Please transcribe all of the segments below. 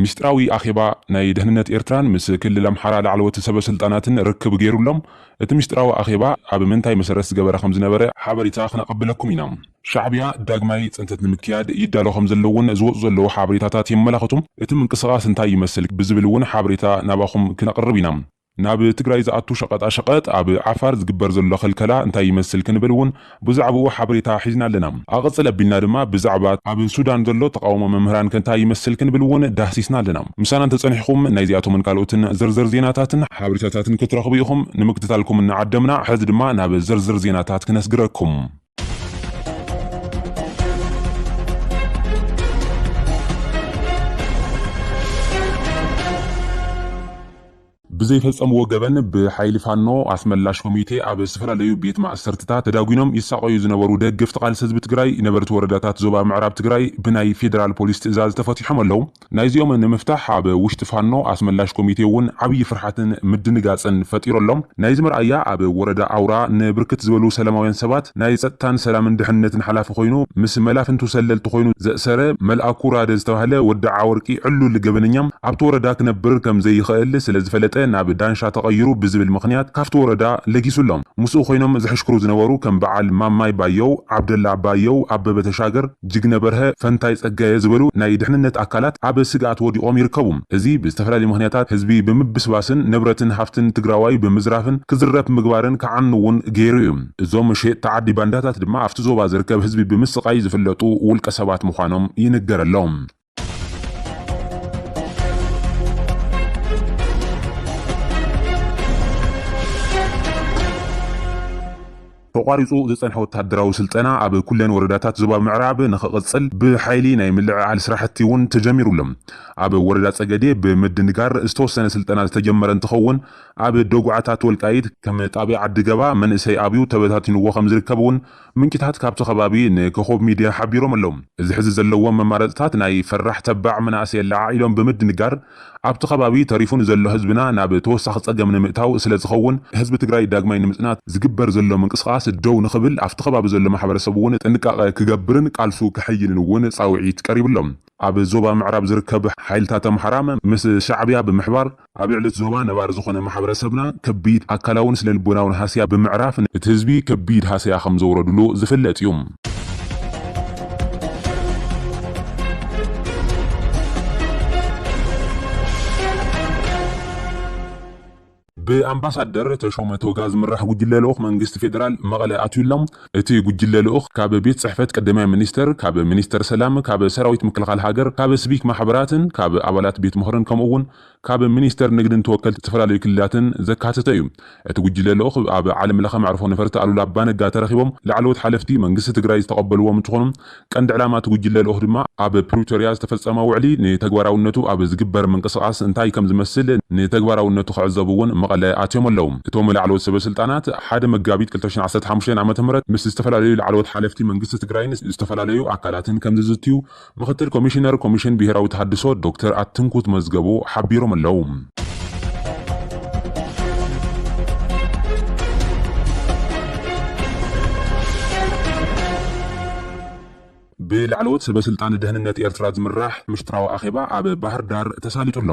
ምስጢራዊ ኣኼባ ናይ ድሕንነት ኤርትራን ምስ ክልል ኣምሓራ ላዕለዎት ሰበ ስልጣናትን ርክብ ገይሩሎም። እቲ ምስጢራዊ ኣኼባ ኣብ ምንታይ መሰረት ዝገበረ ከም ዝነበረ ሓበሬታ ክነቐብለኩም ኢና። ሻዕብያ ዳግማይ ጽንተት ንምክያድ ይዳሎ ከም ዘለውን ዝወጹ ዘለዉ ሓበሬታታት የመላኽቱ። እቲ ምንቅስቓስ እንታይ ይመስል ብዝብል እውን ሓበሬታ ናባኹም ክነቕርብ ኢና። ናብ ትግራይ ዝኣቱ ሸቐጣ ሸቐጥ ኣብ ዓፋር ዝግበር ዘሎ ክልከላ እንታይ ይመስል ክንብል እውን ብዛዕባኡ ሓበሬታ ሒዝና ኣለና። ኣቐጽል ኣቢልና ድማ ብዛዕባ ኣብ ሱዳን ዘሎ ተቓውሞ መምህራን ከ እንታይ ይመስል ክንብል እውን ዳህሲስና ኣለና። ምሳና እንተጸኒሕኩም ናይዚኣቶምን ካልኦትን ዝርዝር ዜናታትን ሓበሬታታትን ክትረኽቡ ኢኹም። ንምክትታልኩም እናዓደምና፣ ሕዚ ድማ ናብ ዝርዝር ዜናታት ክነስግረኩም። ብዘይፈጸምዎ ገበን ብሓይሊ ፋኖ ኣስመላሽ ኮሚቴ ኣብ ዝተፈላለዩ ቤት ማእሰርትታት ተዳጒኖም ይሳቐዩ ዝነበሩ ደገፍቲ ቃልሲ ህዝቢ ትግራይ፣ ነበርቲ ወረዳታት ዞባ ምዕራብ ትግራይ ብናይ ፌደራል ፖሊስ ትእዛዝ ተፈቲሖም ኣለዉ። ናይዚኦም ንምፍታሕ ኣብ ውሽጢ ፋኖ ኣስመላሽ ኮሚቴ እውን ዓብዪ ፍርሓትን ምድንጋጽን ፈጢሩ ኣሎ። ናይዚ መርኣያ ኣብ ወረዳ ኣውራ ንብርክት ዝበሉ ሰላማውያን ሰባት ናይ ጸጥታን ሰላምን ድሕነትን ሓላፊ ኮይኑ ምስ መላፍንቱ ሰለልቲ ኮይኑ ዘእሰረ መልኣኩ ራደ ዝተባህለ ወዲ ዓወርቂ ዕሉል ገበነኛ ኣብቲ ወረዳ ክነብር ከም ዘይኽእል ስለ ዝፈለጠ ናብ ዳንሻ ተቐይሩ ብዝብል ምኽንያት ካብቲ ወረዳ ለጊሱ ኣሎ። ምስኡ ኮይኖም ዝሕሽክሩ ዝነበሩ ከም በዓል ማማይ ባየው፣ ዓብደላ ባየው፣ ኣበበ ተሻገር፣ ጅግነ በርሀ፣ ፈንታይ ጸጋየ ዝበሉ ናይ ድሕንነት ኣካላት ኣብ ስግኣት ወዲቖም ይርከቡ። እዚ ብዝተፈላለዩ ምኽንያታት ህዝቢ ብምብስባስን ንብረትን ሃፍትን ትግራዋይ ብምዝራፍን ክዝረፍ ምግባርን ክዓኑ እውን ገይሩ እዩ። እዞም ሸየጥቲ ዓዲ ባንዳታት ድማ ኣብቲ ዞባ ዝርከብ ህዝቢ ብምስቓይ ዝፍለጡ ውልቀ ሰባት ምዃኖም ይንገረሎም። ተቋሪጹ ዝጸንሐ ወታደራዊ ስልጠና ኣብ ኩለን ወረዳታት ዞባ ምዕራብ ንኽቕጽል ብሓይሊ ናይ ምልዕዓል ስራሕቲ እውን ተጀሚሩ ኣሎ። ኣብ ወረዳ ጸገዴ ብምድንጋር ዝተወሰነ ስልጠና ዝተጀመረ እንትኸውን፣ ኣብ ደጉዓታት ወልቃይት ከም ጣብያ ዓዲ ገባ መንእሰይ ኣብዩ ተበታቲንዎ ከም ዝርከብ እውን ምንጭታት ካብቲ ከባቢ ንኮኾብ ሚድያ ሓቢሮም ኣለዉ። እዚ ሕዚ ዘለዎም መማረፅታት ናይ ፈራሕ ተባዕ መናእሰይ ኣለዓዒሎም ብምድንጋር፣ ኣብቲ ከባቢ ተሪፉ ንዘሎ ህዝብና ናብ ተወሳኺ ፀገም ንምእታው ስለ ዝኸውን፣ ህዝቢ ትግራይ ዳግማይ ንምፅናት ዝግበር ዘሎ ምንቅስቓስ ደው ንኽብል፣ ኣብቲ ከባቢ ዘሎ ማሕበረሰብ እውን ጥንቃቐ ክገብርን ቃልሱ ከሐይልን እውን ፃውዒት ቀሪቡ ኣሎ። ኣብ ዞባ ምዕራብ ዝርከብ ሓይልታት ኣምሓራ ምስ ሻዕብያ ብምሕባር፣ ኣብ ልዕሊ እቲ ዞባ ነባሪ ዝኾነ ማሕበረሰብና ከቢድ ኣካላውን ስነ ልቦናውን ሃስያ ብምዕራፍ፣ እቲ ህዝቢ ከቢድ ሃስያ ከም ዘውረድሉ ዝፍለጥ እዩ። ብኣምባሳደር ተሾመ ቶጋ ዝምራሕ ጉጅለ ልኡኽ መንግስቲ ፌደራል መቐለ ኣትዩ ኣሎ። እቲ ጉጅለ ልኡኽ ካብ ቤት ጽሕፈት ቀዳማይ ሚኒስተር፣ ካብ ሚኒስተር ሰላም፣ ካብ ሰራዊት ምክልኻል ሃገር፣ ካብ ስቪክ ማሕበራትን ካብ ኣባላት ቤት ምኽርን ከምኡ እውን ካብ ሚኒስተር ንግድን ተወከልቲ ዝተፈላለዩ ክልላትን ዘካተተ እዩ። እቲ ጉጅለ ልኡኽ ኣብ ዓለም ለኸ መዕርፎ ነፈርቲ ኣሉላ ኣባነጋ ተረኺቦም ላዕለዎት ሓለፍቲ መንግስቲ ትግራይ ዝተቐበልዎም እንትኾኑ፣ ቀንዲ ዕላማ እቲ ጉጅለ ልኡኽ ድማ ኣብ ፕሪቶርያ ዝተፈጸመ ውዕሊ ንተግባራውነቱ ኣብ ዝግበር ምንቅስቓስ እንታይ ከም ዝመስል ንተግባራውነቱ ክዕዘቡ እውን መቐለ ኣትዮም ኣለዉ። እቶም ላዕለዎት ሰበ ስልጣናት ሓደ መጋቢት ክልተ ሽሕን ዓሰርተ ሓሙሽተን ዓመተ ምህረት ምስ ዝተፈላለዩ ላዕለዎት ሓለፍቲ መንግስቲ ትግራይን ዝተፈላለዩ ኣካላትን ከም ዝዝትዩ ምኽትል ኮሚሽነር ኮሚሽን ብሄራዊ ተሃድሶ ዶክተር ኣትንኩት መዝገቡ ሓቢሮም ኣለዉ። ብላዕለዎት ሰበ ስልጣን ደህንነት ኤርትራ ዝምራሕ ምሽጥራዊ ኣኼባ ኣብ ባህር ዳር ተሳሊጡ ኣሎ።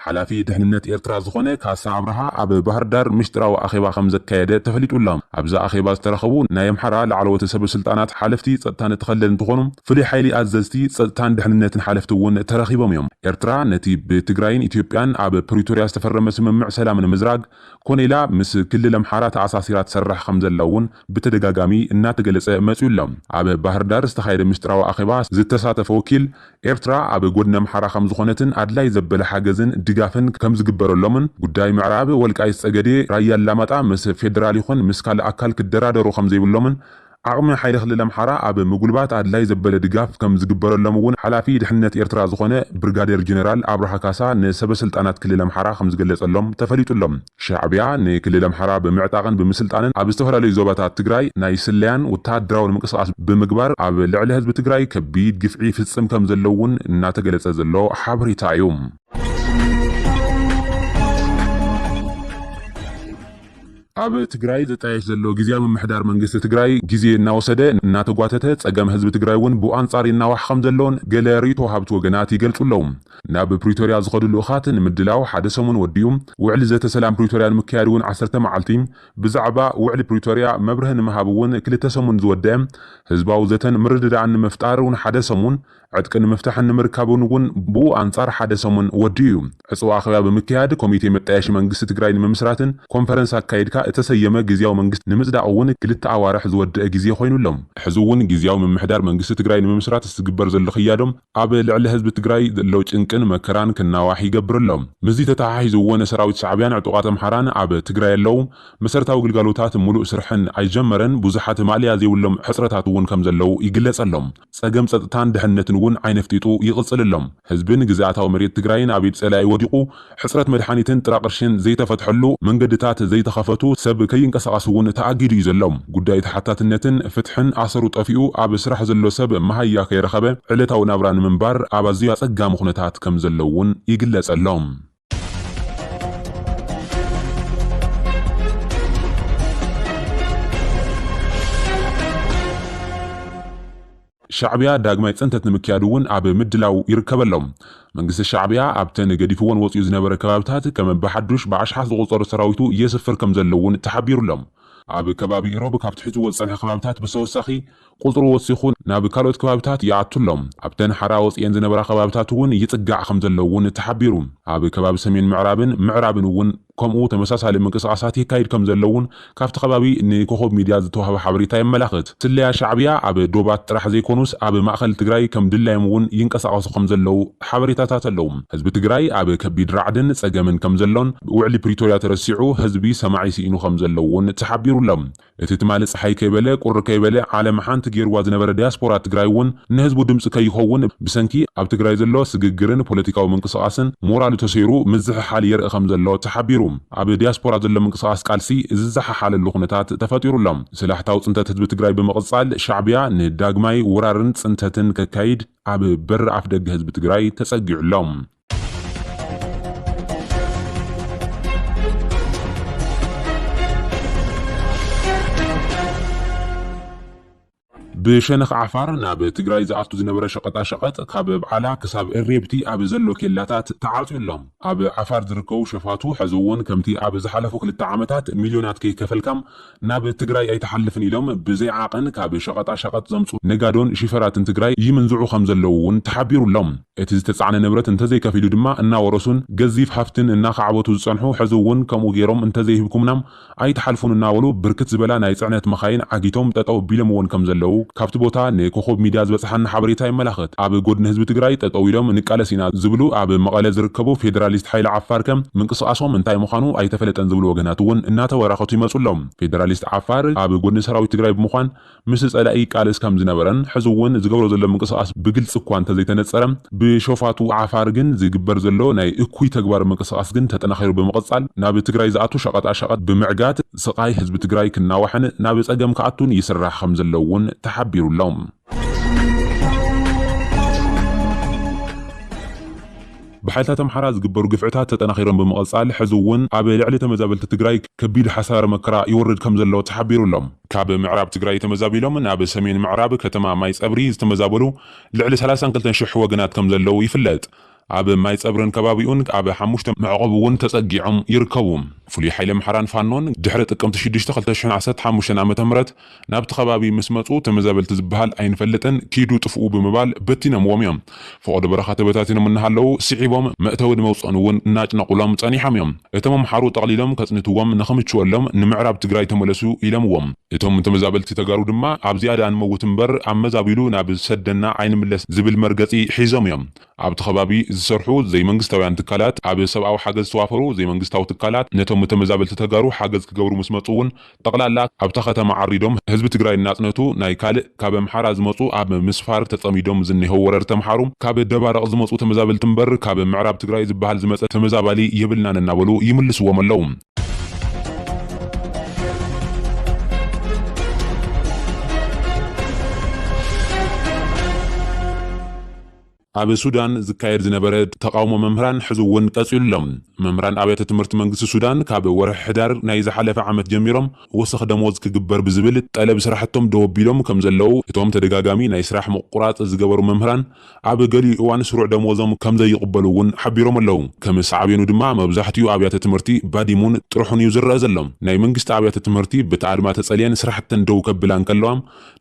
ሓላፊ ድሕንነት ኤርትራ ዝኾነ ካሳ ኣብርሃ ኣብ ባህር ዳር ምሽጥራዊ ኣኼባ ከም ዘካየደ ተፈሊጡ ኣሎ። ኣብዚ ኣኼባ ዝተረኸቡ ናይ ኣምሓራ ላዕለዎት ሰበ ስልጣናት ሓለፍቲ ጸጥታን እተኸለል እንትኾኑ፣ ፍሉይ ሓይሊ ኣዘዝቲ ጸጥታን ድሕንነትን ሓለፍቲ እውን ተረኺቦም እዮም። ኤርትራ ነቲ ብትግራይን ኢትዮጵያን ኣብ ፕሪቶርያ ዝተፈረመ ስምምዕ ሰላም ንምዝራግ ኮነ ኢላ ምስ ክልል ኣምሓራ ተኣሳሲራ ትሰርሕ ከም ዘላ እውን ብተደጋጋሚ እናተገለጸ መጺኡ ኣሎ። ኣብ ባህር ዳር ዝተኻየደ ምስጢራዊ ኣኼባ ዝተሳተፈ ወኪል፣ ኤርትራ ኣብ ጎድኒ ኣምሓራ ከም ዝኾነትን ኣድላይ ዘበለ ሓገዝን ድጋፍን ከም ዝግበረሎምን፣ ጉዳይ ምዕራብ ወልቃይት ጸገዴ፣ ራያ ኣላማጣ ምስ ፌደራል ይኹን ምስ ካልእ ኣካል ክደራደሩ ከም ዘይብሎምን፣ ዓቕሚ ሓይሊ ክልል ኣምሓራ ኣብ ምጉልባት ኣድላይ ዘበለ ድጋፍ ከም ዝግበረሎም እውን ሓላፊ ድሕነት ኤርትራ ዝኾነ ብርጋዴር ጀነራል ኣብርሃ ካሳ ንሰበ ስልጣናት ክልል ኣምሓራ ከም ዝገለጸሎም ተፈሊጡ ኣሎ። ሻዕብያ ንክልል ኣምሓራ ብምዕጣቕን ብምስልጣንን ኣብ ዝተፈላለዩ ዞባታት ትግራይ ናይ ስለያን ወተሃደራውን ምንቅስቓስ ብምግባር ኣብ ልዕሊ ህዝቢ ትግራይ ከቢድ ግፍዒ ይፍጽም ከም ዘሎ እውን እናተገለጸ ዘሎ ሓበሬታ እዩ። ኣብ ትግራይ ዝጣየሽ ዘሎ ግዜያዊ ምምሕዳር መንግስቲ ትግራይ ግዜ እናወሰደ እናተጓተተ፣ ጸገም ህዝቢ ትግራይ እውን ብኡ ኣንጻር ይናዋሕ ከም ዘሎን ገለ ርእይቶ ወሃብቲ ወገናት ይገልጹ ኣለዉ። ናብ ፕሪቶርያ ዝኸዱ ልኡኻት ንምድላው ሓደ ሰሙን ወዲኡ፣ ውዕሊ ዘተ ሰላም ፕሪቶርያ ንምክያድ እውን ዓሰርተ መዓልቲ፣ ብዛዕባ ውዕሊ ፕሪቶርያ መብርሂ ንምሃብ እውን ክልተ ሰሙን ዝወደአ፣ ህዝባዊ ዘተን ምርድዳእን ንምፍጣር እውን ሓደ ሰሙን፣ ዕጥቂ ንምፍታሕን ንምርካብን እውን ብኡ ኣንጻር ሓደ ሰሙን ወዲኡ እዩ። ዕጽዋ ኣኼባ ብምክያድ፣ ኮሚቴ መጣየሺ መንግስቲ ትግራይ ንምምስራትን ኮንፈረንስ ኣካይድካ እተሰየመ ግዜያዊ መንግስቲ ንምጽዳቕ እውን ክልተ ኣዋርሕ ዝወደአ ግዜ ኮይኑ ኣሎ። ሕዚ እውን ግዜያዊ ምምሕዳር መንግስቲ ትግራይ ንምምስራት ዝግበር ዘሎ ክያዶ፣ ኣብ ልዕሊ ህዝቢ ትግራይ ዘሎ ጭንቅን መከራን ክናዋሕ ይገብር ኣሎ። ምስዚ ተተሓሒዙ እውን ሰራዊት ሻዕብያን ዕጡቓት ኣምሓራን ኣብ ትግራይ ኣለዉ። መሰረታዊ ግልጋሎታት፣ ምሉእ ስርሕን ኣይጀመረን። ብዙሓት ማእለያ ዘይብሎም ሕጽረታት እውን ከም ዘለዉ ይግለጸሎም። ጸገም ጸጥታን ድሕነትን እውን ዓይነፍጢጡ ይቕጽል ኣሎ። ህዝብን ግዝኣታዊ መሬት ትግራይን ኣብ ኢድ ጸላኢ ወዲቑ፣ ሕጽረት መድሓኒትን ጥራቕርሽን ዘይተፈትሐሉ፣ መንገድታት ዘይተኸፈቱ፣ ሰብ ከይንቀሳቐስ እውን ተኣጊዱ እዩ ዘሎ። ጉዳይ ተሓታትነትን ፍትሕን ኣሰሩ ጠፊኡ፣ ኣብ ስራሕ ዘሎ ሰብ መሃያ ከይረኸበ፣ ዕለታዊ ናብራ ንምንባር ኣብ ኣዝዩ ኣጸጋሚ ኩነታት ከም ዘሎ እውን ይግለጸሎም። ሻዕብያ ዳግማይ ጽንተት ንምክያድ እውን ኣብ ምድላው ይርከበሎም። መንግስቲ ሻዕብያ ኣብተን ገዲፍዎን ወጺኡ ዝነበረ ከባብታት ከም ብሓዱሽ ብኣሽሓት ዝቑጸሩ ሰራዊቱ የስፍር ከም ዘሎ እውን ተሓቢሩሎም። ኣብ ከባቢ ኢሮብ ካብ ትሒዝዎ ዝጸንሐ ከባብታት ብተወሳኺ ቁጽሩ ወሲኹ ናብ ካልኦት ከባብታት ይኣቱ ኣሎ። ኣብተን ሓራ ወጺኤን ዝነበራ ከባብታት እውን ይጽጋዕ ከም ዘሎ እውን ተሓቢሩ። ኣብ ከባቢ ሰሜን ምዕራብን ምዕራብን እውን ከምኡ ተመሳሳሊ ምንቅስቓሳት ይካይድ ከም ዘሎ እውን ካብቲ ከባቢ ንኮኾብ ሚድያ ዝተዋህበ ሓበሬታ የመላኽት። ስለያ ሻዕብያ ኣብ ዶባት ጥራሕ ዘይኮኑስ ኣብ ማእኸል ትግራይ ከም ድላዮም እውን ይንቀሳቐሱ ከም ዘለዉ ሓበሬታታት ኣለዉ። ህዝቢ ትግራይ ኣብ ከቢድ ራዕድን ጸገምን ከም ዘሎን ውዕሊ ፕሪቶርያ ተረሲዑ ህዝቢ ሰማዒ ስኢኑ ከም ዘሎ እውን ተሓቢሩ ኣሎ። እቲ ትማሊ ጸሓይ ከይበለ ቁሪ ከይበለ ዓለም ሓንቲ ገይርዋ ዝነበረ ዲያስፖራ ትግራይ እውን ንህዝቡ ድምፂ ከይኸውን ብሰንኪ ኣብ ትግራይ ዘሎ ስግግርን ፖለቲካዊ ምንቅስቓስን ሞራሉ ተሰይሩ ምዝሕሓል የርኢ ከም ዘሎ ተሓቢሩ። ኣብ ዲያስፖራ ዘሎ ምንቅስቓስ ቃልሲ ዝዘሓሓለሉ ኩነታት ተፈጢሩ ኣሎ። ስላሕታዊ ፅንተት ህዝቢ ትግራይ ብምቕፃል ሻዕብያ ንዳግማይ ወራርን ፅንተትን ከካይድ ኣብ በር ኣፍ ደገ ህዝቢ ትግራይ ተፀጊዑ ኣሎ። ብሸነኽ ዓፋር ናብ ትግራይ ዝኣቱ ዝነበረ ሸቐጣ ሸቐጥ ካብ ብዓላ ክሳብ እሬብቲ ኣብ ዘሎ ኬላታት ተዓፅዩ ኣሎ። ኣብ ዓፋር ዝርከቡ ሸፋቱ ሕዚ እውን ከምቲ ኣብ ዝሓለፉ ክልተ ዓመታት ሚልዮናት ከይከፈልካ ናብ ትግራይ ኣይትሓልፍን ኢሎም ብዘይ ዓቐን ካብ ሸቐጣ ሸቐጥ ዘምፁ ነጋዶን ሽፈራትን ትግራይ ይምንዝዑ ከም ዘለዉ እውን ተሓቢሩ ኣሎ። እቲ ዝተፃዕነ ንብረት እንተዘይከፊሉ ድማ እናወረሱን ገዚፍ ሃፍትን እናኻዕበቱ ዝፀንሑ ሕዚ እውን ከምኡ ገይሮም እንተዘይሂብኩምና ኣይትሓልፉን እናበሉ ብርክት ዝበላ ናይ ፅዕነት መኻይን ዓጊቶም ጠጠው ቢሎምዎን ከም ዘለዉ ካብቲ ቦታ ንኮኾብ ሚድያ ዝበፅሓና ሓበሬታ የመላኽት። ኣብ ጎድኒ ህዝቢ ትግራይ ጠጠው ኢሎም ንቃለስ ኢና ዝብሉ ኣብ መቐለ ዝርከቡ ፌደራሊስት ሓይሊ ዓፋር ከ ምንቅስቓሶም እንታይ ምዃኑ ኣይተፈለጠን ዝብሉ ወገናት እውን እናተበራኸቱ ይመፁ ኣለዉ። ፌደራሊስት ዓፋር ኣብ ጎድኒ ሰራዊት ትግራይ ብምዃን ምስ ጸላኢ ይቃለስ ከም ዝነበረን፣ ሕዚ እውን ዝገብሮ ዘሎ ምንቅስቓስ ብግልጺ እኳ እንተዘይተነጸረ፣ ብሾፋቱ ዓፋር ግን ዝግበር ዘሎ ናይ እኩይ ተግባር ምንቅስቓስ ግን ተጠናኺሩ ብምቕጻል፣ ናብ ትግራይ ዝኣቱ ሸቐጣ ሸቐጥ ብምዕጋት፣ ስቓይ ህዝቢ ትግራይ ክናዋሕን ናብ ጸገም ክኣቱን ይስራሕ ከም ዘሎ እውን ተሓቢሩ ኣሎ። ብሓይልታት ኣምሓራ ዝግበሩ ግፍዕታት ተጠናኺሮም ብምቕጻል፣ ሕዚ እውን ኣብ ልዕሊ ተመዛበልቲ ትግራይ ከቢድ ሓሳረ መከራ ይወርድ ከም ዘሎ ተሓቢሩ ኣሎ። ካብ ምዕራብ ትግራይ ተመዛቢሎም ናብ ሰሜን ምዕራብ ከተማ ማይ ጸብሪ ዝተመዛበሉ ልዕሊ ሰላሳን ክልተን ሽሕ ወገናት ከም ዘለዉ ይፍለጥ። ኣብ ማይ ጸብርን ከባቢኡን ኣብ ሓሙሽተ መዕቆቢ እውን ተጸጊዖም ይርከቡ። ፍሉይ ሓይሊ ኣምሓራን ፋኖን ድሕሪ ጥቅምቲ ሽዱሽተ ክልተ ሽሕን ዓሰርተ ሓሙሽተን ዓመተ ምህረት ናብቲ ከባቢ ምስ መጹ፣ ተመዛበልቲ ዝበሃል ኣይንፈልጥን፣ ኪዱ ጥፍኡ ብምባል በቲኖምዎም እዮም። ፈቐዶ በረኻ ተበታቲኖም እናሃለዉ፣ ስዒቦም መእተዊ ንመውፅእን እውን እናጭነቑሎም ጸኒሖም እዮም። እቶም ኣምሓሩ ጠቕሊሎም ከጽንትዎም ንኽምችወሎም ንምዕራብ ትግራይ ተመለሱ ኢሎምዎም። እቶም ተመዛበልቲ ተጋሩ ድማ ኣብ ዝያዳ ንመውት እምበር ኣብ መዛቢሉ ናብ ዝሰደና ኣይንምለስ ዝብል መርገጺ ሒዞም እዮም። ኣብቲ ከባቢ ዝሰርሑ ዘይመንግስታውያን ትካላት፣ ኣብ ሰብኣዊ ሓገዝ ዝተዋፈሩ ዘይመንግስታዊ ትካላት ነቶም ተመዛበልቲ ተጋሩ ሓገዝ ክገብሩ ምስ መጹ እውን ጠቕላላ ኣብታ ከተማ ዓሪዶም ህዝቢ ትግራይ እናጽነቱ ናይ ካልእ ካብ ኣምሓራ ዝመጹ ኣብ ምስፋር ተጸሚዶም ዝኒሀው ወረርቲ ኣምሓሩ ካብ ደባርቕ ዝመጹ ተመዛበልቲ እምበር ካብ ምዕራብ ትግራይ ዝበሃል ዝመጸ ተመዛባሊ የብልናን እናበሉ ይምልስዎም ኣለዉ። ኣብ ሱዳን ዝካየድ ዝነበረ ተቓውሞ መምህራን ሕዚ እውን ቀጺሉ ኣሎ። መምህራን ኣብያተ ትምህርቲ መንግስቲ ሱዳን ካብ ወርሒ ሕዳር ናይ ዝሓለፈ ዓመት ጀሚሮም ወሰኽ ደሞዝ ክግበር ብዝብል ጠለብ ስራሕቶም ደው ኣቢሎም ከም ዘለዉ እቶም ተደጋጋሚ ናይ ስራሕ ምቁራጽ ዝገበሩ መምህራን ኣብ ገሊኡ እዋን ስሩዕ ደሞዞም ከም ዘይቕበሉ እውን ሓቢሮም ኣለዉ። ከም ሳዕቤኑ ድማ መብዛሕትኡ ኣብያተ ትምህርቲ ባዲሙን ጥርሑን እዩ ዝረአ ዘሎ። ናይ መንግስቲ ኣብያተ ትምህርቲ ብቲ ኣድማ ተጸልየን ስራሕተን ደው ከብላ እንከለዋ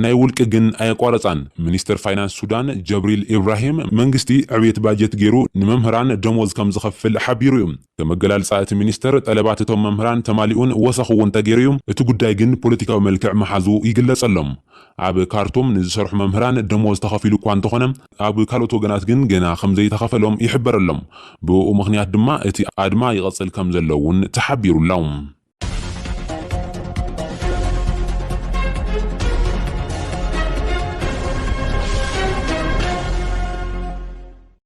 ናይ ውልቂ ግን ኣየቋረጻን። ሚኒስተር ፋይናንስ ሱዳን ጀብሪል ኢብራሂም መንግስቲ ዕብየት ባጀት ገይሩ ንመምህራን ደሞዝ ከም ዝኸፍል ሓቢሩ እዩ። ከም ኣገላልጻ እቲ ሚኒስተር ጠለባት እቶም መምህራን ተማሊኡን ወሰኽ እውን ተገይሩ እዩ። እቲ ጉዳይ ግን ፖለቲካዊ መልክዕ መሓዙ ይግለጸሎም። ኣብ ካርቱም ንዝሰርሑ መምህራን ደሞዝ ተኸፊሉ እኳ እንተኾነ ኣብ ካልኦት ወገናት ግን ገና ከም ዘይተኸፈሎም ይሕበረሎም። ብኡ ምኽንያት ድማ እቲ ኣድማ ይቐጽል ከም ዘሎ እውን ተሓቢሩሎም።